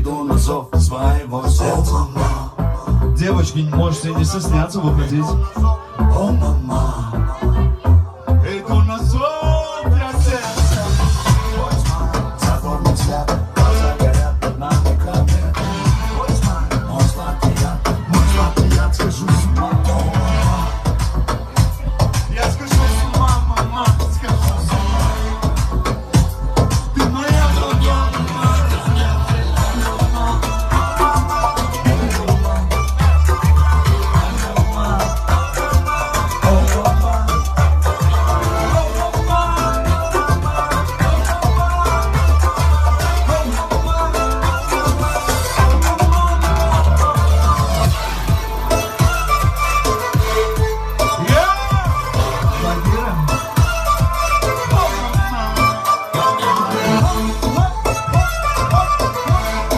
Иду на зов своего сердца. Девочки, можете не стесняться выходить. О, мама.